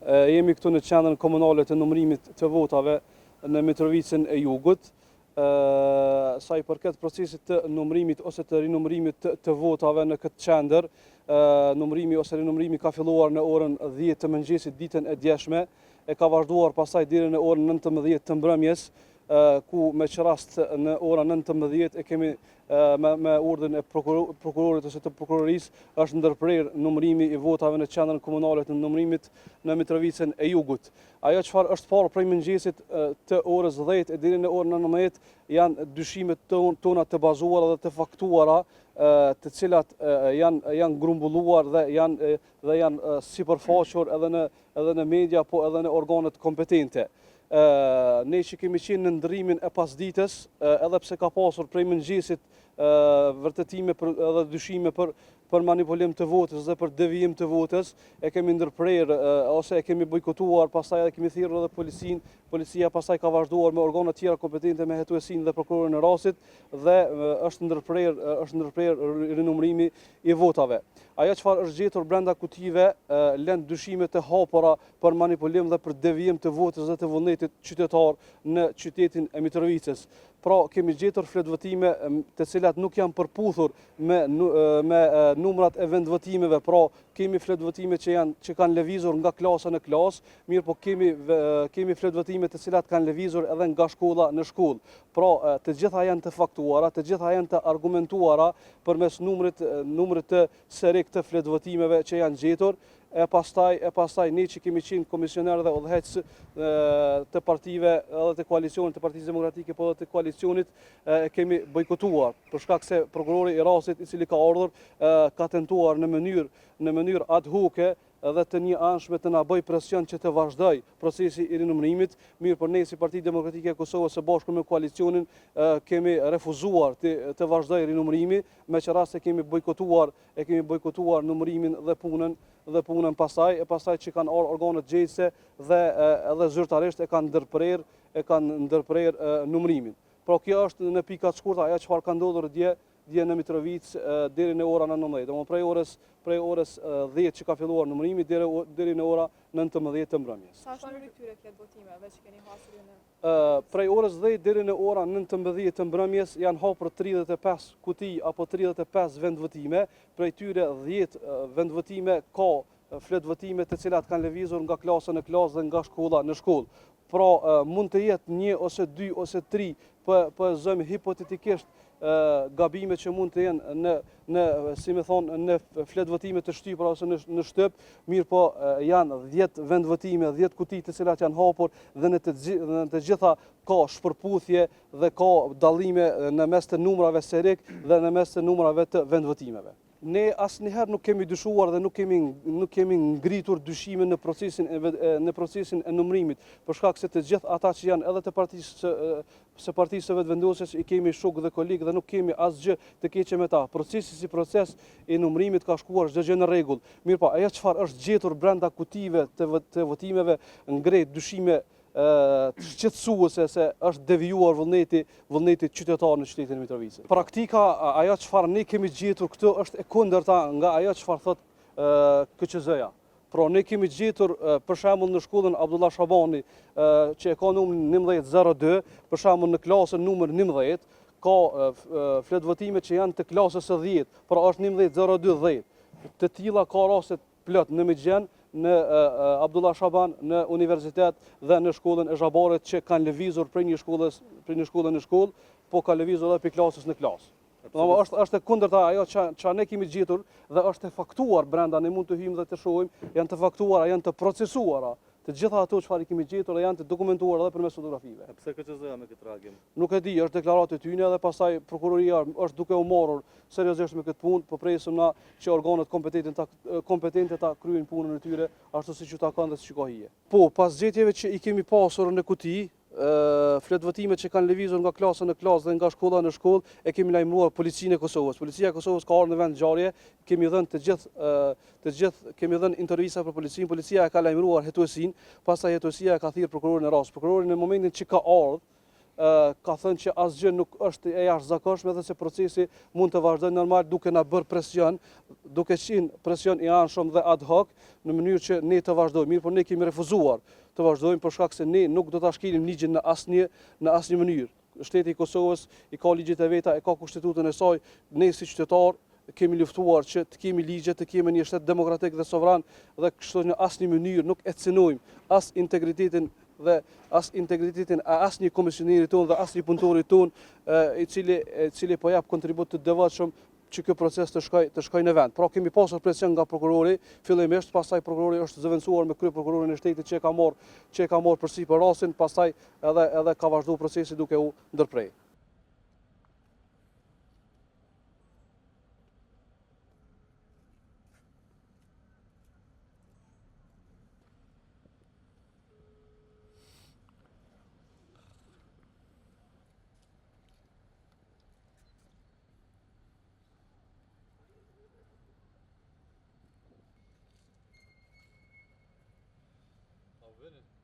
Jemi këtu në qendrën komunale të numërimit të votave në Mitrovicën e Jugut. Sa i përket procesit të numërimit ose të rinumërimit të, të votave në këtë qendër, numërimi ose rinumërimi ka filluar në orën 10 të mëngjesit ditën e djeshme, e ka vazhduar pastaj deri në orën 19 të mbrëmjes, ku me ç'rast në orën 19 e kemi me, me urdhrin e prokurorit ose të prokurorisë është ndërprerë numërimi i votave në qendrën komunale të numërimit në Mitrovicën e Jugut. Ajo çfarë është parë prej mëngjesit të orës 10 e deri në orën 19 janë dyshimet tona të bazuara dhe të faktuara të cilat janë janë grumbulluar dhe janë dhe janë sipërfaqur edhe në edhe në media po edhe në organet kompetente. Ne që kemi qenë në ndërrimin e pasdites, edhe pse ka pasur prej mëngjesit vërtetime për, edhe dyshime për, për manipulim të votës dhe për devijim të votës, e kemi ndërprerë ose e kemi bojkotuar, pastaj edhe kemi thirrur edhe policinë, policia pastaj ka vazhduar me organet tjera kompetente me hetuesinë dhe prokurorin e rastit dhe është ndërprerë është ndërprerë rinumërimi i votave. Ajo çfarë është gjetur brenda kutive lën dyshime të hapura për manipulim dhe për devijim të votës dhe të vullnetit qytetar në qytetin e Mitrovicës. Pra, kemi gjetur fletëvotime të cilat nuk janë përputhur me, me numrat e vendvotimeve, pra kemi fletëvotime që janë që kanë lëvizur nga klasa në klasë, mirëpo kemi kemi fletëvotime të cilat kanë lëvizur edhe nga shkolla në shkollë. Pra, të gjitha janë të faktuara, të gjitha janë të argumentuara përmes numrit numrit të serik të fletëvotimeve që janë gjetur, e pastaj e pastaj ne që kemi qenë komisionerë dhe udhëheqës të partive edhe të koalicionit të Partisë Demokratike po edhe të koalicionit e kemi bojkotuar për shkak se prokurori i rastit i cili ka ardhur ka tentuar në mënyrë në mënyrë ad hoc dhe të njëanshme të na bëjë presion që të vazhdojë procesi i rinumërimit, mirëpo ne si Parti Demokratike e Kosovës së bashku me koalicionin kemi refuzuar të, të vazhdojë rinumërimi, me ç'rast e kemi bojkotuar, e kemi bojkotuar numërimin dhe punën dhe punën pastaj, e pastaj që kanë ardhur organet gjegjëse dhe edhe zyrtarisht e kanë ndërprerë, e kanë ndërprerë numërimin. Pra kjo është në pika të shkurta ajo çfarë ka ndodhur dje dje në Mitrovicë deri në ora 19. Domethënë prej orës prej orës 10 që ka filluar numërimi deri deri në ora 19 të mbrëmjes. Sa është numri këtyre fletëvotimeve që keni hasur ju në Prej orës 10 deri në ora 19 të mbrëmjes janë hapur 35 kuti apo 35 vendvotime, prej tyre 10 vendvotime ka fletëvotime të cilat kanë lëvizur nga klasa në klasë dhe nga shkolla në shkollë. Pra, mund të jetë një ose dy ose tri, po, po e zëmë hipotetikisht gabime që mund të jenë në, në si me thonë, në fletëvotime të shtypura ose në, në shtyp, mirëpo janë 10 vendvotime, 10 kuti të cilat janë hapur dhe në të, në të gjitha ka shpërputhje dhe ka dallime në mes të numrave serik dhe në mes të numrave të vendvotimeve. Ne asnjëherë nuk kemi dyshuar dhe nuk kemi nuk kemi ngritur dyshime në procesin e në procesin e numërimit, për shkak se të gjithë ata që janë edhe të partisë së së partisë së Vetëvendosjes i kemi shokë dhe kolegë dhe nuk kemi asgjë të keqe me ta. Procesi si proces i numërimit ka shkuar çdo gjë në rregull. Mirëpo, ajo çfarë është gjetur brenda kutive të të votimeve ngre dyshime shqetësuese se është devijuar vullneti, vullneti qytetar në qytetin e Mitrovicës. Praktika, ajo çfarë ne kemi gjetur këtu është e kundërta nga ajo çfarë thotë KQZ-ja. Pra ne kemi gjetur për shembull në shkollën Abdullah Shabani që e ka numrin 1102, për shembull në klasën numër 11 ka fletëvotime që janë të klasës së 10, pra është 1102 10. Të tilla ka raste plot në Migjeni, në Abdullah Shaban, në universitet dhe në shkollën e Zhabarit që kanë lëvizur prej një shkollës, prej një shkolle në shkollë, po ka lëvizur edhe prej klasës në klasë. Do është është e kundërta ajo që që ne kemi gjetur dhe është e faktuar brenda, ne mund të hyjmë dhe të shohim, janë të faktuara, janë të procesuara. Të gjitha ato çfarë i kemi gjetur dhe janë të dokumentuara edhe përmes fotografive. E pse KQZ-ja me këtë reagim? Nuk e di, është deklaratë e tyne dhe pastaj prokuroria është duke u marrur seriozisht me këtë punë, po presim na që organet kompetente ta kompetente ta kryejnë punën e tyre ashtu siç u takon dhe siç u ka hije. Po, pas gjetjeve që i kemi pasur në kuti, fletëvotimet që kanë lëvizur nga klasa në klasë dhe nga shkolla në shkollë, e kemi lajmëruar policinë e Kosovës. Policia e Kosovës ka ardhur në vendngjarje, kemi dhënë të gjithë të gjithë kemi dhënë intervista për policinë, policia e ka lajmëruar hetuesinë, pastaj hetuesia e ka thirrur prokurorin e rastit. Prokurori në momentin që ka ardhur, ka thënë që asgjë nuk është e jashtëzakonshme dhe se procesi mund të vazhdojë normal duke na bërë presion, duke qenë presion i anshëm dhe ad hoc në mënyrë që ne të vazhdojmë. Mirëpo ne kemi refuzuar të vazhdojmë për shkak se ne nuk do ta shkelim ligjin në asnjë në asnjë mënyrë. Shteti i Kosovës i ka ligjet e veta, e ka kushtetutën e saj, ne si qytetarë kemi luftuar që të kemi ligje, të kemi një shtet demokratik dhe sovran dhe kështu në asnjë mënyrë nuk e cenojmë as integritetin dhe as integritetin e asnjë komisioneri tonë dhe asnjë punëtori tonë i cili i cili po jap kontribut të devotshëm që ky proces të shkojë të shkojë në vend. Pra kemi pasur presion nga prokurori fillimisht, pastaj prokurori është zëvendësuar me kryeprokurorin e shtetit që e ka marrë që e ka marrë përsipër rastin, pastaj edhe edhe ka vazhduar procesi duke u ndërprerë. A vini?